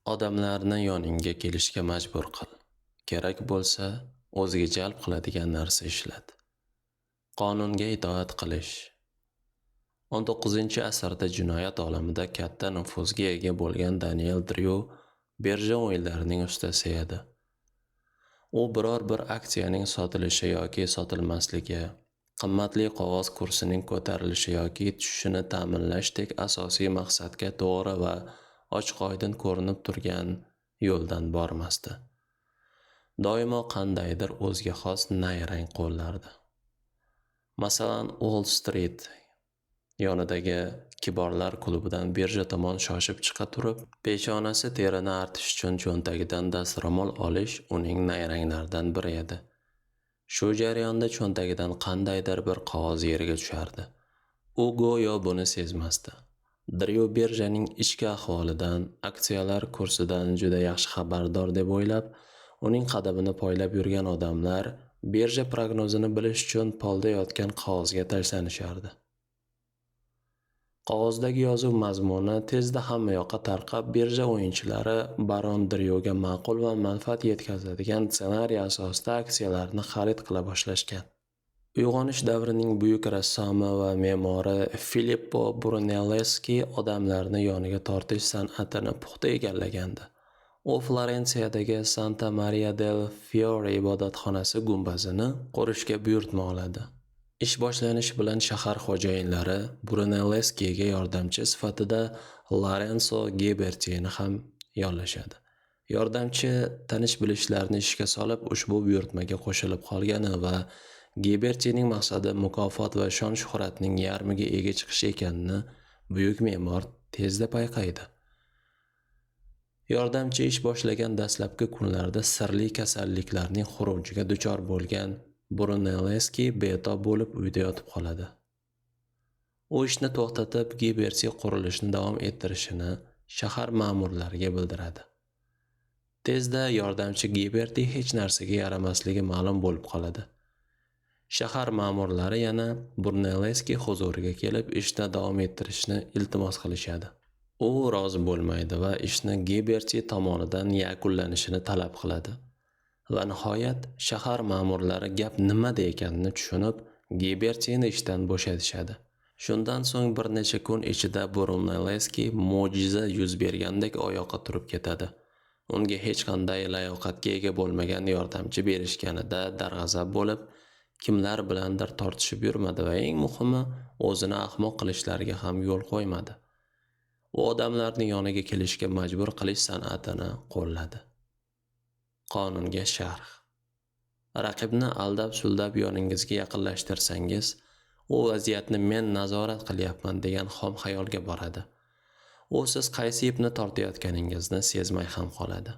Odamlarni yoningga kelishga majbur qil. Kerak bo'lsa, o'ziga jalb qiladigan narsa ishlat. Qonunga itoat qilish. 19-asrda jinoyat olamida katta nufuzga ega bo'lgan Daniel Dryu birja o'yinlarining ustasi edi. U biror bir aksiyaning sotilishi yoki sotilmasligi, qimmatli qog'oz kursining ko'tarilishi yoki tushishini ta'minlashdek asosiy maqsadga to'g'ri va ochiq-oydin ko'rinib turgan yo'ldan bormasdi. Doimo qandaydir o'ziga xos nayrang qo'llardi. Masalan, Wall Street yonidagi kiborlar klubidan birja tomon shoshib chiqa turib, peshonasi terini artish uchun cho'ntagidan dastro'mol olish uning nayranglaridan biri edi. Shu jarayonda cho'ntagidan qandaydir bir qog'oz yerga tushardi. U go'yo buni sezmasdi. Dryu birjaning ichki ahvolidan, aksiyalar kursidan juda yaxshi xabardor deb o'ylab, uning qadamini poylab yurgan odamlar birja prognozini bilish uchun polda yotgan qog'ozga tashlanishardi. Qog'ozdagi yozuv mazmuni tezda hamma yoqqa tarqab, birja o'yinchilari baron Dryuga ma'qul va manfaat yetkazadigan ssenariy asosida aksiyalarni xarid qila boshlashgan. Uyg'onish davrining buyuk rassomi va me'mori Filippo Brunelleski odamlarni yoniga tortish san'atini puxta egallagandi. U Florensiyadagi Santa Maria del Fiore ibodatxonasi gumbazini qurishga buyurtma oladi. Ish boshlanishi bilan shahar xo'jayinlari Brunelleskiga yordamchi sifatida Lorenzo Gibertini ham yollashadi. Yordamchi tanish-bilishlarni ishga solib, ushbu buyurtmaga qo'shilib qolgani va Gibertining maqsadi mukofot va shon-shuhratning yarmiga ega chiqish ekanini buyuk me'mor tezda payqaydi. Yordamchi ish boshlagan dastlabki kunlarda sirli kasalliklarning xurujiga duchor bo'lgan Brunelleski betob bo'lib uyda yotib qoladi. U ishni to'xtatib, Giberti qurilishni davom ettirishini shahar ma'murlariga bildiradi. Tezda yordamchi Giberti hech narsaga yaramasligi ma'lum bo'lib qoladi. Shahar ma'murlari yana Brunelleski huzuriga kelib, ishni davom ettirishni iltimos qilishadi. U rozi bo'lmaydi va ishni Giberti tomonidan yakunlanishini talab qiladi. Va nihoyat shahar ma'murlari gap nimada ekanini tushunib, Gibertini ishdan bo'shatishadi. Shundan so'ng bir necha kun ichida Brunelleski mo'jiza yuz bergandek oyoqqa turib ketadi. Unga hech qanday layoqatga ega bo'lmagan yordamchi berishganida darg'azab bo'lib, kimlar bilandir tortishib yurmadi va eng muhimi, o'zini ahmoq qilishlariga ham yo'l qo'ymadi. U odamlarni yoniga kelishga majbur qilish san'atini qo'lladi. Qonunga sharh. Raqibni aldab-suldab yoningizga yaqinlashtirsangiz, u vaziyatni men nazorat qilyapman degan xom xayolga boradi. U siz qaysi ipni tortayotganingizni sezmay ham qoladi.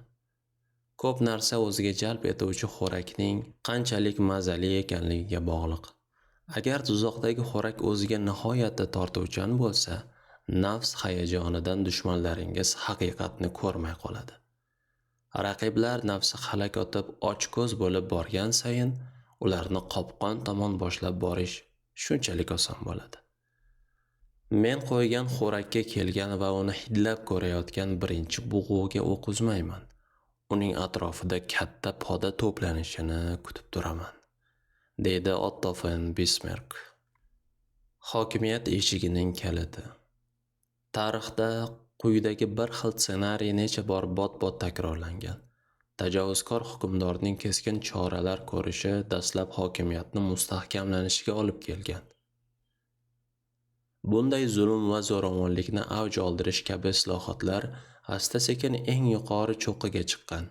Ko'p narsa o'ziga jalb etuvchi xo'rakning qanchalik mazali ekanligiga bog'liq. Agar tuzoqdagi xo'rak o'ziga nihoyatda tortuvchan bo'lsa, nafs hayajonidan dushmanlaringiz haqiqatni ko'rmay qoladi. Raqiblar nafsi halak otib ochko'z bo'lib borgan sayin ularni qopqon tomon boshlab borish shunchalik oson bo'ladi. Men qo'ygan xo'rakka kelgan va uni hidlab ko'rayotgan birinchi bug'uga o'q uzmayman. Uning atrofida katta poda to'planishini kutib turaman, deydi Otto fon Bismarck. Hokimiyat eshigining kaliti. Tarixda quyidagi bir xil ssenariy necha bor bot-bot takrorlangan. Tajovuzkor hukmdorning keskin choralar ko'rishi dastlab hokimiyatni mustahkamlanishiga olib kelgan. Bunday zulm va zo'ravonlikni avj oldirish kabi islohotlar asta-sekin eng yuqori cho'qqiga chiqqan.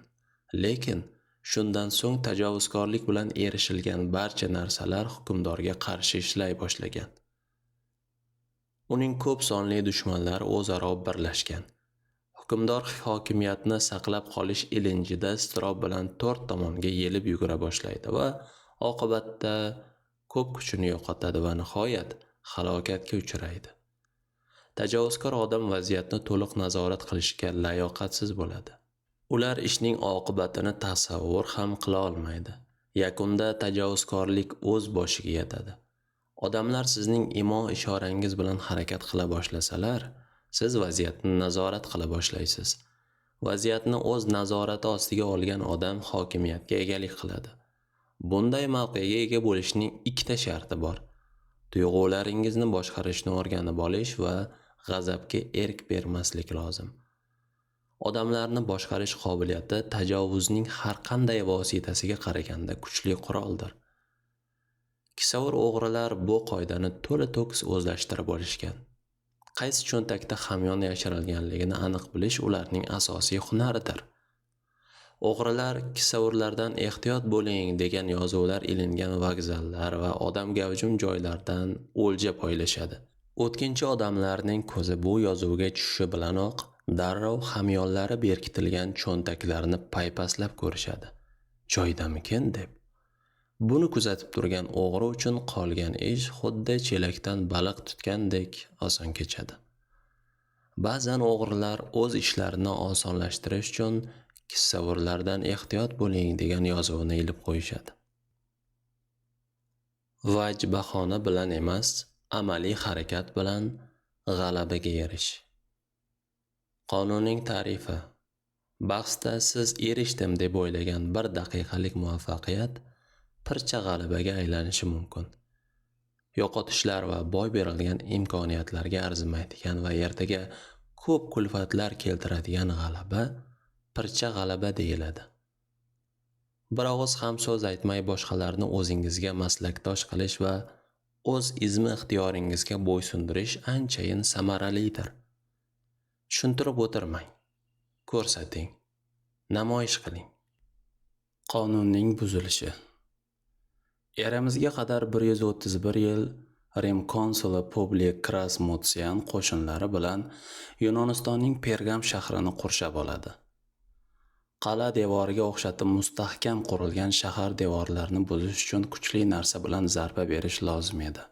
Lekin shundan so'ng tajovuzkorlik bilan erishilgan barcha narsalar hukmdorga qarshi ishlay boshlagan. Uning ko'p sonli dushmanlari o'zaro birlashgan. Hukmdor hokimiyatni saqlab qolish ilinjida iztirob bilan to'rt tomonga yelib yugura boshlaydi va oqibatda ko'p kuchini yo'qotadi va nihoyat halokatga uchraydi. Tajovuzkor odam vaziyatni to'liq nazorat qilishga layoqatsiz bo'ladi. Ular ishning oqibatini tasavvur ham qila olmaydi. Yakunda tajovuzkorlik o'z boshiga yetadi. Odamlar sizning imo ishorangiz bilan harakat qila boshlasalar, siz vaziyatni nazorat qila boshlaysiz. Vaziyatni o'z nazorati ostiga olgan odam hokimiyatga egalik qiladi. Bunday mavqega ega bo'lishning ikkita sharti bor. Tuyg'ularingizni boshqarishni o'rganib olish va g'azabga erk bermaslik lozim. Odamlarni boshqarish qobiliyati tajovuzning har qanday vositasiga qaraganda kuchli quroldir. Kisavur o'g'rilar bu qoidani to'la-to'kis o'zlashtirib olishgan. Qaysi cho'ntakda hamyon yashirilganligini aniq bilish ularning asosiy hunaridir. O'g'rilar kisavurlardan ehtiyot bo'ling degan yozuvlar ilingan vokzallar va odam gavjum joylardan o'lja poylashadi. O'tkinchi odamlarning ko'zi bu yozuvga tushishi bilanoq darrov hamyonlari berkitilgan cho'ntaklarni paypaslab ko'rishadi. Joyidamikin deb. Buni kuzatib turgan o'g'ri uchun qolgan ish xuddi chelakdan baliq tutgandek oson kechadi. Ba'zan o'g'rilar o'z ishlarini osonlashtirish uchun kissavurlardan ehtiyot bo'ling degan yozuvni ilib qo'yishadi. Vaj bahona bilan emas, amaliy harakat bilan g'alabaga erish. Qonunning ta'rifi. Bahsda siz erishdim deb o'ylagan bir daqiqalik muvaffaqiyat pircha g'alabaga aylanishi mumkin. Yo'qotishlar va boy berilgan imkoniyatlarga arzimaydigan va ertaga ko'p kulfatlar keltiradigan g'alaba pircha g'alaba deyiladi. Bir og'iz ham so'z aytmay boshqalarni o'zingizga maslakdosh qilish va o'z izmi ixtiyoringizga bo'ysundirish anchayin samaralidir. Tushuntirib o'tirmang, ko'rsating, namoyish qiling. Qonunning buzilishi. Eramizga qadar 131 yil Rim konsuli Publiy Kras Mutsian qo'shinlari bilan Yunonistonning Pergam shahrini qurshab oladi. Qal'a devoriga o'xshatib mustahkam qurilgan shahar devorlarini buzish uchun kuchli narsa bilan zarba berish lozim edi.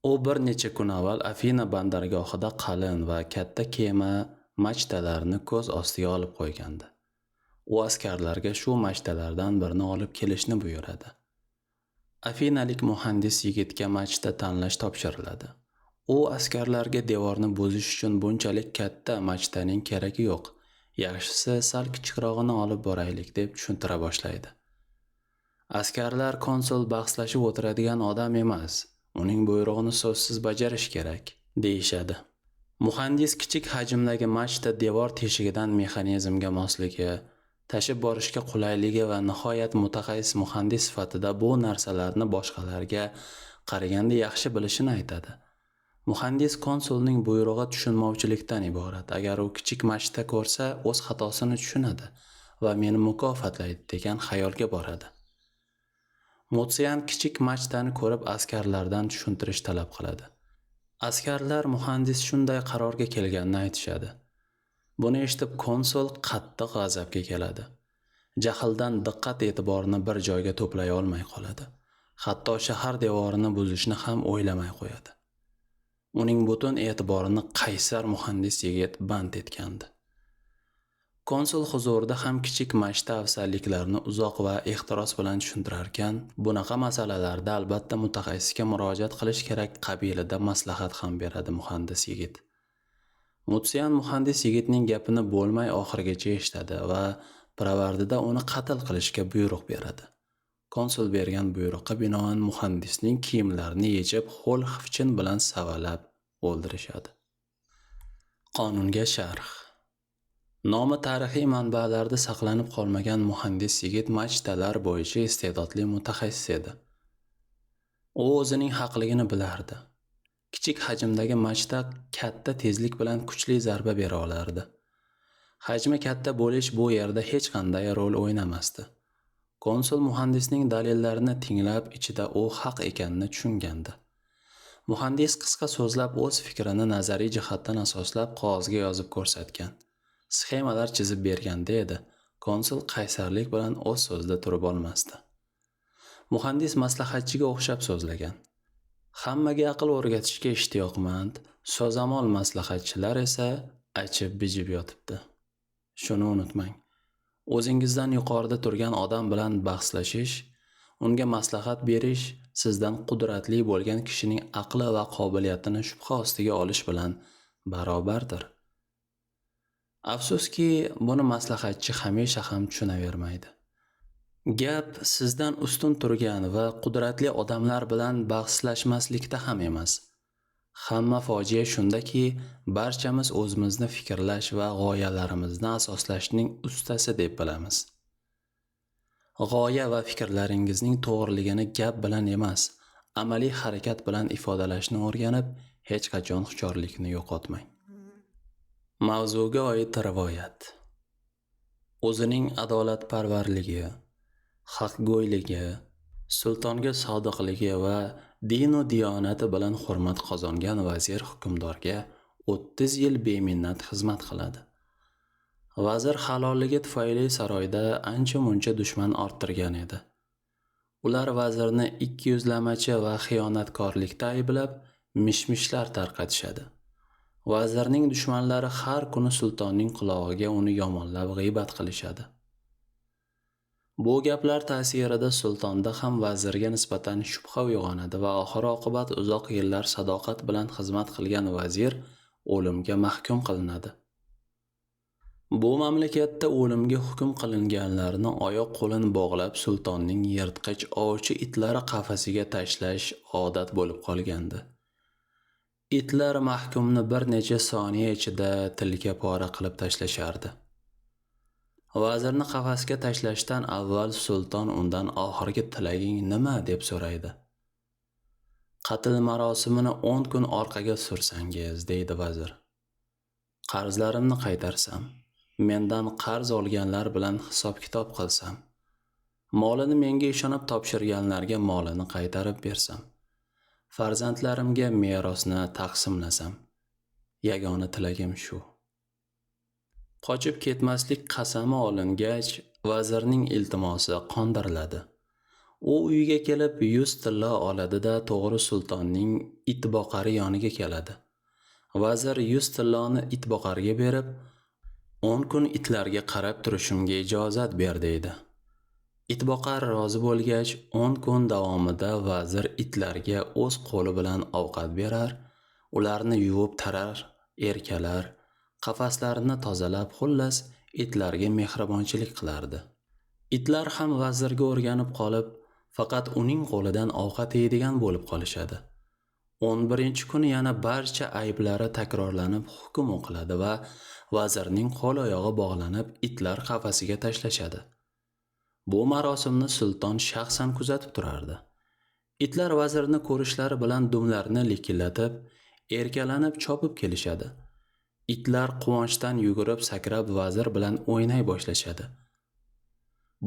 U bir necha kun avval Afina bandargohida qalin va katta kema machtalarini ko'z ostiga olib qo'ygandi. U askarlarga shu machtalardan birini olib kelishni buyuradi. Afinalik muhandis yigitga machta tanlash topshiriladi. U askarlarga devorni buzish uchun bunchalik katta machtaning keragi yo'q. Yaxshisi sal kichikrog'ini olib boraylik deb tushuntira boshlaydi. Askarlar konsul bahslashib o'tiradigan odam emas, uning buyrug'ini so'zsiz bajarish kerak, deyishadi. Muhandis kichik hajmdagi machta devor teshigidan mexanizmga mosligi, tashib borishga qulayligi va nihoyat mutaxassis muhandis sifatida bu narsalarni boshqalarga qaraganda yaxshi bilishini aytadi. Muhandis konsulning buyrug'i tushunmovchilikdan iborat. Agar u kichik machta ko'rsa, o'z xatosini tushunadi va meni mukofotlaydi degan xayolga boradi. Mutsian kichik machtani ko'rib askarlardan tushuntirish talab qiladi. Askarlar muhandis shunday qarorga kelganini aytishadi. Buni eshitib konsul qattiq g'azabga keladi. Jahldan diqqat e'tiborini bir joyga to'play olmay qoladi. Hatto shahar devorini buzishni ham o'ylamay qo'yadi. Uning butun e'tiborini qaysar muhandis yigit band etgandi. Konsul huzurida ham kichik machta afzalliklarini uzoq va ehtiros bilan tushuntirarkan, bunaqa masalalarda albatta mutaxassisga murojaat qilish kerak qabilida maslahat ham beradi muhandis yigit. Mutsian muhandis yigitning gapini bo'lmay oxirigacha eshitadi va piravardida uni qatl qilishga buyruq beradi. Konsul bergan buyruqqa binoan muhandisning kiyimlarini yechib, ho'l xivchin bilan savalab o'ldirishadi. Qonunga sharh. Nomi tarixiy manbalarda saqlanib qolmagan muhandis yigit machtalar bo'yicha iste'dodli mutaxassis edi. U o'zining haqligini bilardi. Kichik hajmdagi machta katta tezlik bilan kuchli zarba bera olardi. Hajmi katta bo'lish bu yerda hech qanday rol o'ynamasdi. Konsul muhandisning dalillarini tinglab, ichida u haq ekanini tushungandi. Muhandis qisqa so'zlab o'z fikrini nazariy jihatdan asoslab qog'ozga yozib ko'rsatgan. Sxemalar chizib berganda edi. Konsul qaysarlik bilan o'z so'zida turib olmasdi. Muhandis maslahatchiga o'xshab so'zlagan. Hammaga aql o'rgatishga ishtiyoqmand, so'zamol maslahatchilar esa achib-bijib yotibdi. Shuni unutmang. O'zingizdan yuqorida turgan odam bilan bahslashish, unga maslahat berish sizdan qudratli bo'lgan kishining aqli va qobiliyatini shubha ostiga olish bilan barobardir. Afsuski, buni maslahatchi hamisha ham tushunavermaydi. Gap sizdan ustun turgan va qudratli odamlar bilan bahslashmaslikda ham emas. Hamma fojia shundaki, barchamiz o'zimizni fikrlash va g'oyalarimizni asoslashning ustasi deb bilamiz. G'oya va fikrlaringizning to'g'riligini gap bilan emas, amaliy harakat bilan ifodalashni o'rganib, hech qachon hushyorlikni yo'qotmang. Mavzuga oid rivoyat. O'zining adolatparvarligi, haqgo'yligi, sultonga sodiqligi va dinu diyonati bilan hurmat qozongan vazir hukmdorga 30 yil beminnat xizmat qiladi. Vazir halolligi tufayli saroyda ancha-muncha dushman orttirgan edi. Ular vazirni ikkiyuzlamachi va xiyonatkorlikda ayblab, mish-mishlar tarqatishadi. Vazirning dushmanlari har kuni sultonning qulog'iga uni yomonlab g'iybat qilishadi. Bu gaplar ta'sirida sultonda ham vazirga nisbatan shubha uyg'onadi va oxir-oqibat uzoq yillar sadoqat bilan xizmat qilgan vazir o'limga mahkum qilinadi. Bu mamlakatda o'limga hukm qilinganlarni oyoq qo'lini bog'lab sultonning yirtqich ovchi itlari qafasiga tashlash odat bo'lib qolgandi. Itlar mahkumni bir necha soniya ichida tilka pora qilib tashlashardi. Vazirni qafasga tashlashdan avval sulton undan oxirgi tilaging nima deb so'raydi. Qatl marosimini 10 kun orqaga sursangiz, deydi vazir. Qarzlarimni qaytarsam, mendan qarz olganlar bilan hisob-kitob qilsam, molini menga ishonib topshirganlarga molini qaytarib bersam, farzandlarimga merosni taqsimlasam, yagona tilagim shu. Qochib ketmaslik qasami olingach, vazirning iltimosi qondiriladi. U uyga kelib 100 tillo oladi-da, to'g'ri sultonning itboqari yoniga keladi. Vazir 100 tilloni itboqarga berib, 10 kun itlarga qarab turishimga ijozat ber deydi. Itboqar rozi bo'lgach, 10 kun davomida vazir itlarga o'z qo'li bilan ovqat berar, ularni yuvib tarar, erkalar, qafaslarini tozalab, xullas itlarga mehribonchilik qilardi. Itlar ham vazirga o'rganib qolib, faqat uning qo'lidan ovqat yeydigan bo'lib qolishadi. 11-kuni yana barcha ayblari takrorlanib hukm o'qiladi va vazirning qo'l-oyog'i bog'lanib itlar qafasiga tashlashadi. Bu marosimni sulton shaxsan kuzatib turardi. Itlar vazirni ko'rishlari bilan dumlarini likillatib, erkalanib chopib kelishadi. Itlar quvonchdan yugurib sakrab vazir bilan o'ynay boshlashadi.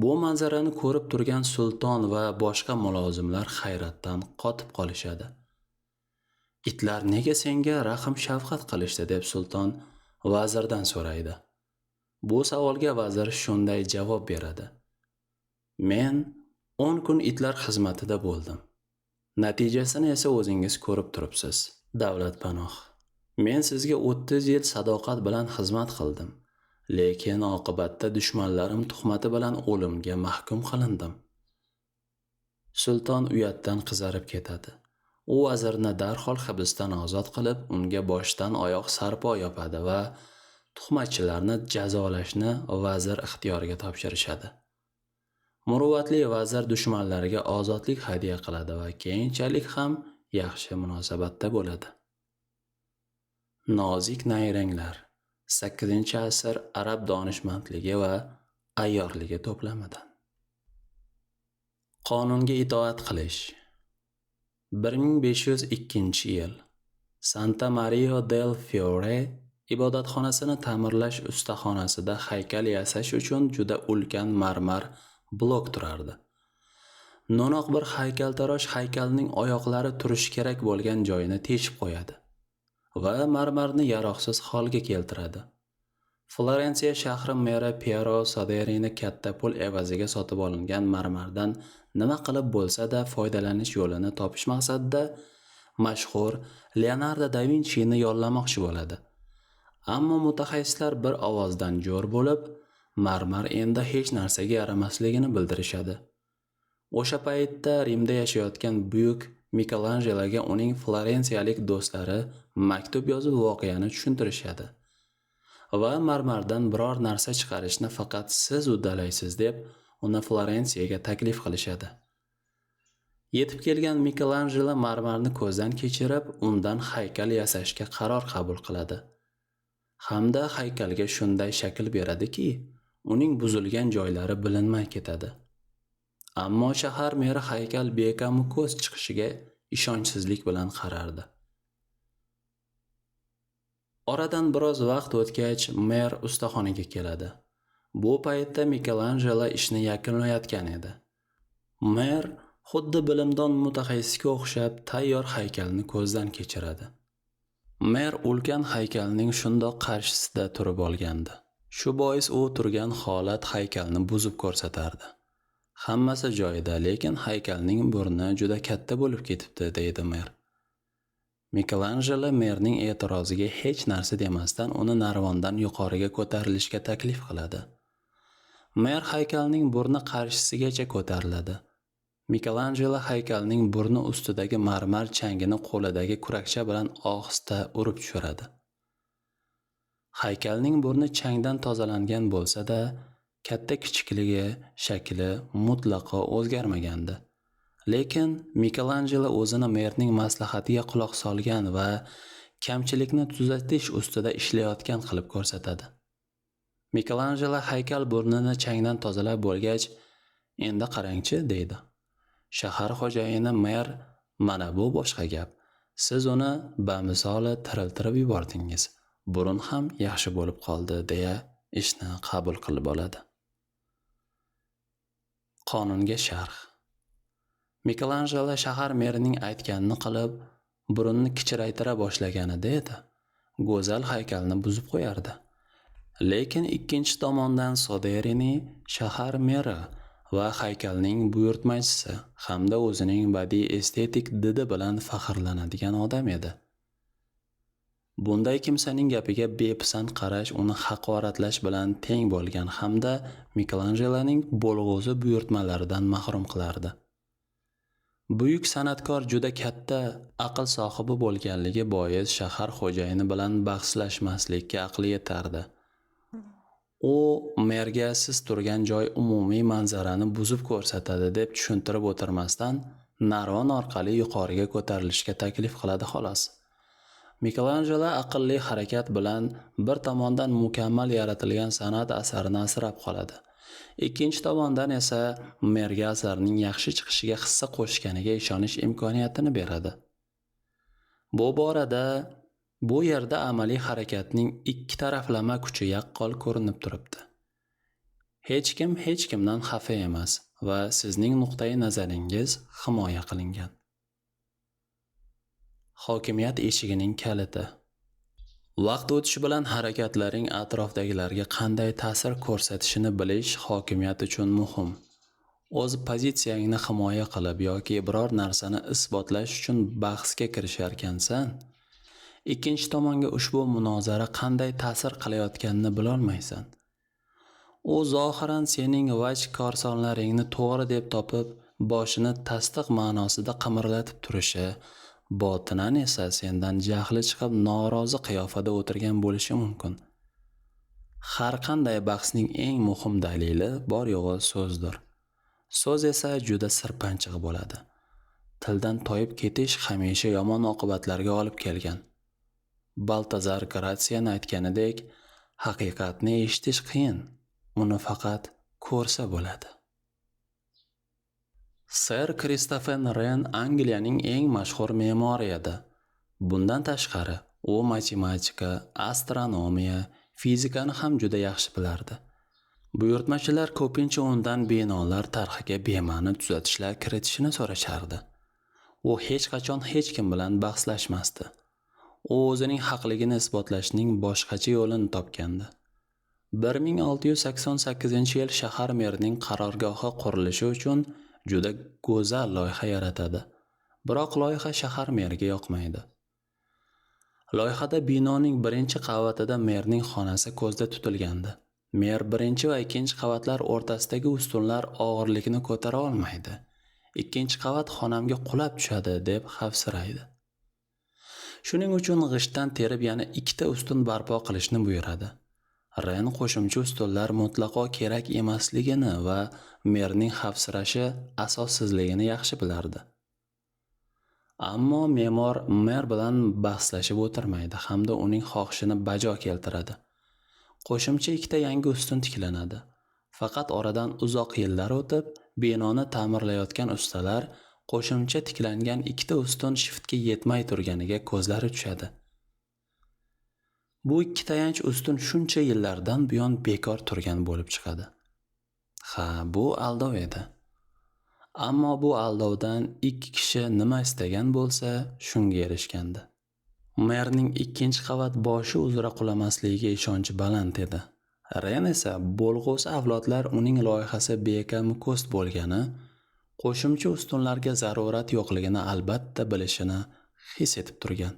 Bu manzarani ko'rib turgan sulton va boshqa mulozimlar hayratdan qotib qolishadi. Itlar nega senga rahm shafqat qilishdi deb sulton vazirdan so'raydi. Bu savolga vazir shunday javob beradi. Men 10 kun itlar xizmatida bo'ldim. Natijasini esa o'zingiz ko'rib turibsiz, davlat panoh. Men sizga 30 yil sadoqat bilan xizmat qildim, lekin oqibatda dushmanlarim tuhmati bilan o'limga mahkum qilindim. Sulton uyatdan qizarib ketadi. U vazirni darhol hibsdan ozod qilib, unga boshdan oyoq sarpo yopadi va tuhmatchilarni jazolashni vazir ixtiyoriga topshirishadi. Muruvvatli vazir dushmanlariga ozodlik hadya qiladi va keyinchalik ham yaxshi munosabatda bo'ladi. Nozik nayranglar 8-asr arab donishmandligi va ayyorligi to'plamidan. Qonunga itoat qilish. 1502-yil Santa Maria del Fiore ibodatxonasini ta'mirlash ustaxonasida haykal yasash uchun juda ulkan marmar blok turardi. No'noq bir haykaltarosh haykalning oyoqlari turishi kerak bo'lgan joyini teshib qo'yadi va marmarni yaroqsiz holga keltiradi. Florensiya shahri meri Piero Soderini katta pul evaziga sotib olingan marmardan nima qilib bo'lsa-da foydalanish yo'lini topish maqsadida mashhur Leonardo da Vinchini yollamoqchi bo'ladi. Ammo mutaxassislar bir ovozdan jo'r bo'lib, marmar endi hech narsaga yaramasligini bildirishadi. O'sha paytda Rimda yashayotgan buyuk Mikelanjeloga uning florensiyalik do'stlari maktub yozib voqeani tushuntirishadi. Va marmardan biror narsa chiqarishni faqat siz uddalaysiz deb uni Florensiyaga taklif qilishadi. Yetib kelgan Mikelanjelo marmarni ko'zdan kechirib, undan haykal yasashga qaror qabul qiladi. Hamda haykalga shunday shakl beradiki, uning buzilgan joylari bilinmay ketadi. Ammo shahar meri haykal bekamu ko'z chiqishiga ishonchsizlik bilan qarardi. Oradan biroz vaqt o'tgach, mer ustaxonaga keladi. Bu paytda Mikelanjelo ishni yakunlayotgan edi. Mer xuddi bilimdon mutaxassisga o'xshab tayyor haykalni ko'zdan kechiradi. Mer ulkan haykalning shundoq qarshisida turib olgandi. Shu bois u turgan holat haykalni buzib ko'rsatardi. Hammasi joyida, lekin haykalning burni juda katta bo'lib ketibdi, deydi mer. Mikelanjelo merning e'tiroziga hech narsa demasdan uni narvondan yuqoriga ko'tarilishga taklif qiladi. Mer haykalning burni qarshisigacha ko'tariladi. Mikelanjelo haykalning burni ustidagi marmar changini qo'lidagi kurakcha bilan ohista urib tushiradi. Haykalning burni changdan tozalangan bo'lsa-da, katta kichikligi, shakli mutlaqo o'zgarmagandi. Lekin Mikelanjelo o'zini merning maslahatiga quloq solgan va kamchilikni tuzatish ustida ishlayotgan qilib ko'rsatadi. Mikelanjelo haykal burnini changdan tozalab bo'lgach, "Endi qarangchi", deydi. Shahar xo'jayini mer, "Mana bu boshqa gap. Siz uni bamisoli tiriltirib yubordingiz. Burun ham yaxshi bo'lib qoldi", deya ishni qabul qilib oladi. Qonunga sharh. Mikelanjelo shahar merining aytganini qilib, burunni kichraytira boshlaganida edi, go'zal haykalni buzib qo'yardi. Lekin ikkinchi tomondan Soderini shahar meri va haykalning buyurtmachisi hamda o'zining badiiy estetik didi bilan faxrlanadigan odam edi. Bunday kimsaning gapiga bepisand qarash uni haqoratlash bilan teng bo'lgan hamda Mikelanjeloning bo'lg'usi buyurtmalaridan mahrum qilardi. Buyuk san'atkor juda katta aql sohibi bo'lganligi bois shahar xo'jayini bilan bahslashmaslikka aqli yetardi. U merga siz turgan joy umumiy manzarani buzib ko'rsatadi deb tushuntirib o'tirmasdan narvon orqali yuqoriga ko'tarilishga taklif qiladi xolos. Mikelanjelo aqlli harakat bilan bir tomondan mukammal yaratilgan san'at asarini asrab qoladi. Ikkinchi tomondan esa merga asarning yaxshi chiqishiga hissa qo'shganiga ishonish imkoniyatini beradi. Bu borada bu yerda amaliy harakatning ikki taraflama kuchi yaqqol ko'rinib turibdi. Hech kim hech kimdan xafa emas va sizning nuqtai nazaringiz himoya qilingan. Hokimiyat eshigining kaliti. Vaqt o'tishi bilan harakatlaring atrofdagilarga qanday ta'sir ko'rsatishini bilish hokimiyat uchun muhim. O'z pozitsiyangni himoya qilib yoki biror narsani isbotlash uchun bahsga kirisharkansan, ikkinchi tomonga ushbu munozara qanday ta'sir qilayotganini bilolmaysan. U zohiran sening vaj korsonlaringni to'g'ri deb topib, boshini tasdiq ma'nosida qimirlatib turishi, botinan esa sendan jahli chiqib norozi qiyofada o'tirgan bo'lishi mumkin. Har qanday bahsning eng muhim dalili bor yo'g'i so'zdir. So'z esa juda sirpanchiq bo'ladi. Tildan toyib ketish hamisha yomon oqibatlarga olib kelgan. Baltazar Gratsiyan aytganidek, haqiqatni eshitish qiyin, uni faqat ko'rsa bo'ladi. Ser Kristofer Ren Angliyaning eng mashhur me'mori edi. Bundan tashqari, u matematika, astronomiya, fizikani ham juda yaxshi bilardi. Buyurtmachilar ko'pincha undan binolar tarhiga bema'ni tuzatishlar kiritishini so'rashardi. U hech qachon hech kim bilan bahslashmasdi. U o'zining haqligini isbotlashning boshqacha yo'lini topgandi. 1688-yil shahar merining qarorgohi qurilishi uchun juda go'zal loyiha yaratadi. Biroq loyiha shahar meriga yoqmaydi. Loyihada binoning birinchi qavatida merning xonasi ko'zda tutilgandi. Mer birinchi va ikkinchi qavatlar o'rtasidagi ustunlar og'irlikni ko'tara olmaydi. Ikkinchi qavat xonamga qulab tushadi deb xavfsiraydi. Shuning uchun g'ishtdan terib yana ikkita ustun barpo qilishni buyuradi. Ren qo'shimcha ustunlar mutlaqo kerak emasligini va merning xavfsirashi asossizligini yaxshi bilardi. Ammo me'mor mer bilan bahslashib o'tirmaydi hamda uning xohishini bajo keltiradi. Qo'shimcha ikkita yangi ustun tiklanadi. Faqat oradan uzoq yillar o'tib, binoni ta'mirlayotgan ustalar qo'shimcha tiklangan ikkita ustun shiftga yetmay turganiga ko'zlari tushadi. Bu ikki tayanch ustun shuncha yillardan buyon bekor turgan bo'lib chiqadi. Ha, bu aldov edi. Ammo bu aldovdan ikki kishi nima istagan bo'lsa, shunga erishgandi. Merning ikkinchi qavat boshi uzra qulamasligiga ishonchi baland edi. Ren esa bo'lg'usi avlodlar uning loyihasi bekam ko'st bo'lgani, qo'shimcha ustunlarga zarurat yo'qligini albatta bilishini his etib turgan.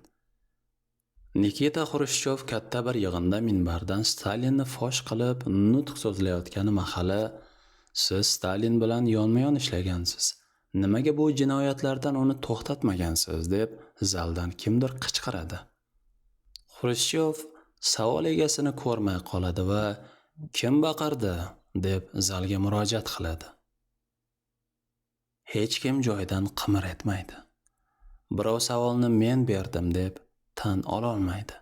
Nikita Xrushchyov katta bir yig'inda minbardan Stalinni fosh qilib nutq so'zlayotgani mahali, siz Stalin bilan yonma-yon ishlagansiz. Nimaga bu jinoyatlardan uni to'xtatmagansiz, deb zaldan kimdir qichqiradi. Xrushchyov savol egasini ko'rmay qoladi va kim baqirdi, deb zalga murojaat qiladi. Hech kim joyidan qimir etmaydi. Birov savolni men berdim deb tan ololmaydi.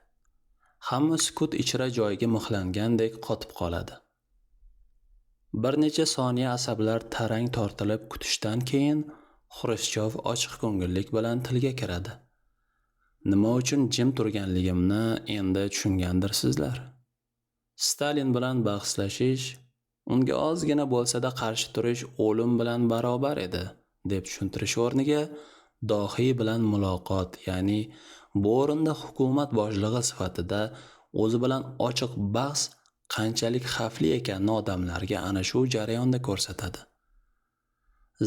Hamma sukut ichra joyiga mixlangandek qotib qoladi. Bir necha soniya asablar tarang tortilib kutishdan keyin Xrushchyov ochiq ko'ngillik bilan tilga kiradi. Nima uchun jim turganligimni endi tushungandirsizlar. Stalin bilan bahslashish, unga ozgina bo'lsa-da qarshi turish o'lim bilan barobar edi, deb tushuntirish o'rniga dohiy bilan muloqot, ya'ni bu o'rinda hukumat boshlig'i sifatida o'zi bilan ochiq bahs qanchalik xavfli ekanini odamlarga ana shu jarayonda ko'rsatadi.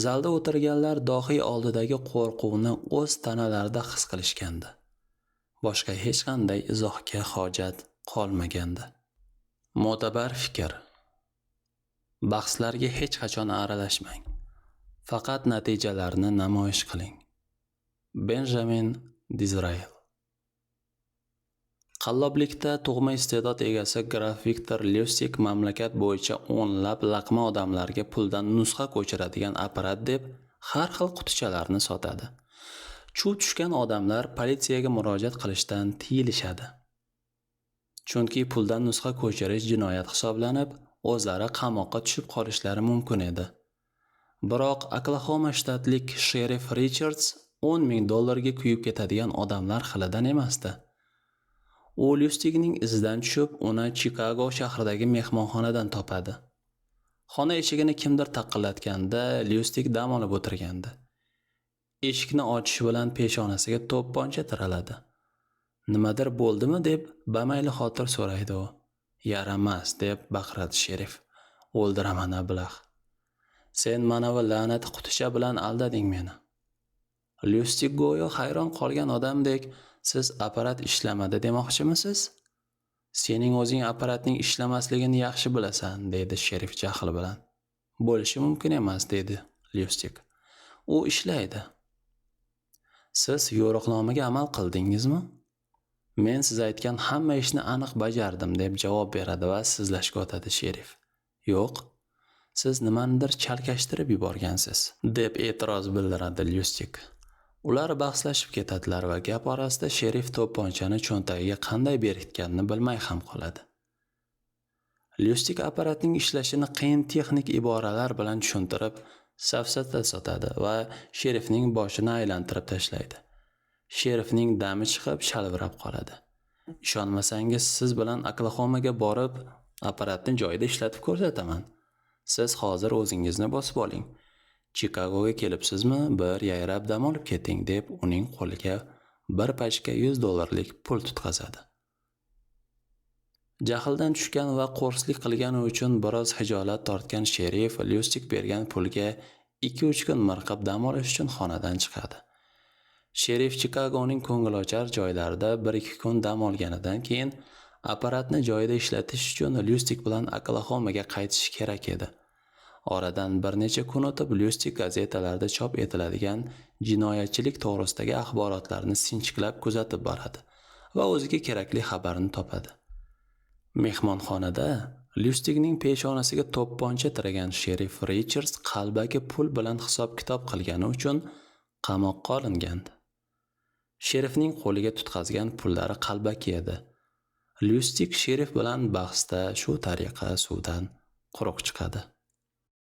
Zalda o'tirganlar dohiy oldidagi qo'rquvni o'z tanalarida his qilishgandi. Boshqa hech qanday izohga hojat qolmagandi. Mo'tabar fikr. Bahslarga hech qachon aralashmang. Faqat natijalarni namoyish qiling. Benjamin Dizrael. Qalloblikda tug'ma iste'dod egasi graf Viktor Lyustik mamlakat bo'yicha o'nlab laqma odamlarga puldan nusxa ko'chiradigan apparat deb har xil qutichalarni sotadi. Chuv tushgan odamlar politsiyaga murojaat qilishdan tiyilishadi. Chunki puldan nusxa ko'chirish jinoyat hisoblanib, o'zlari qamoqqa tushib qolishlari mumkin edi. Biroq Oklahoma shtatlik sherif Richards $10,000 ga kuyib ketadigan odamlar xilidan emasdi. U Lyustigning izidan tushib, uni Chikago shahridagi mehmonxonadan topadi. Xona eshigini kimdir taqillatganda Lyustig dam olib o'tirgandi. Eshikni ochishi bilan peshonasiga to'pponcha tiraladi. Nimadir bo'ldimi deb bamayli xotir so'raydi u. Yaramas, deb baqiradi sherif. O'ldiraman ablah. Sen manavi la'nati quticha bilan aldading meni. Lyustig go'yo hayron qolgan odamdek, siz apparat ishlamadi demoqchimisiz? Sening o'zing apparatning ishlamasligini yaxshi bilasan, dedi sherif jahl bilan. Bo'lishi mumkin emas, dedi Lyustig. U ishlaydi. Siz yo'riqnomaga amal qildingizmi? Men siz aytgan hamma ishni aniq bajardim, deb javob beradi va sizlashga o'tadi sherif. Yo'q, siz nimanidir chalkashtirib yuborgansiz, deb e'tiroz bildiradi Lyustig. Ular bahslashib ketadilar va gap orasida sherif to'pponchani cho'ntagiga qanday berkitganini bilmay ham qoladi. Lyustig apparatning ishlashini qiyin texnik iboralar bilan tushuntirib, safsata sotadi va sherifning boshini aylantirib tashlaydi. Sherifning dami chiqib shalvirab qoladi. Ishonmasangiz, siz bilan Oklahomaga borib, apparatni joyida ishlatib ko'rsataman. Siz hozir o'zingizni bosib oling. Chikagoga kelibsizmi, bir yayrab dam olib keting, deb uning qo'liga bir pachka $100 pul tutqazadi. Jahldan tushgan va qo'rslik qilgani uchun biroz hijolat tortgan sherif Lyustig bergan pulga 2-3 kun mirqib dam olish uchun xonadan chiqadi. Sherif Chikagoning ko'ngilochar joylarida 1-2 kun dam olganidan keyin apparatni joyida ishlatish uchun Lyustig bilan Oklahomaga qaytishi kerak edi. Oradan bir necha kun o'tib Lyustig gazetalarda chop etiladigan jinoyatchilik to'g'risidagi axborotlarni sinchiklab kuzatib boradi va o'ziga kerakli xabarni topadi. Mehmonxonada Lyustigning peshonasiga to'pponcha tiragan sherif Richards qalbaki pul bilan hisob-kitob qilgani uchun qamoqqa olingandi. Sherifning qo'liga tutqazgan pullari qalbaki edi. Lyustig sherif bilan bahsda shu tariqa suvdan quruq chiqadi.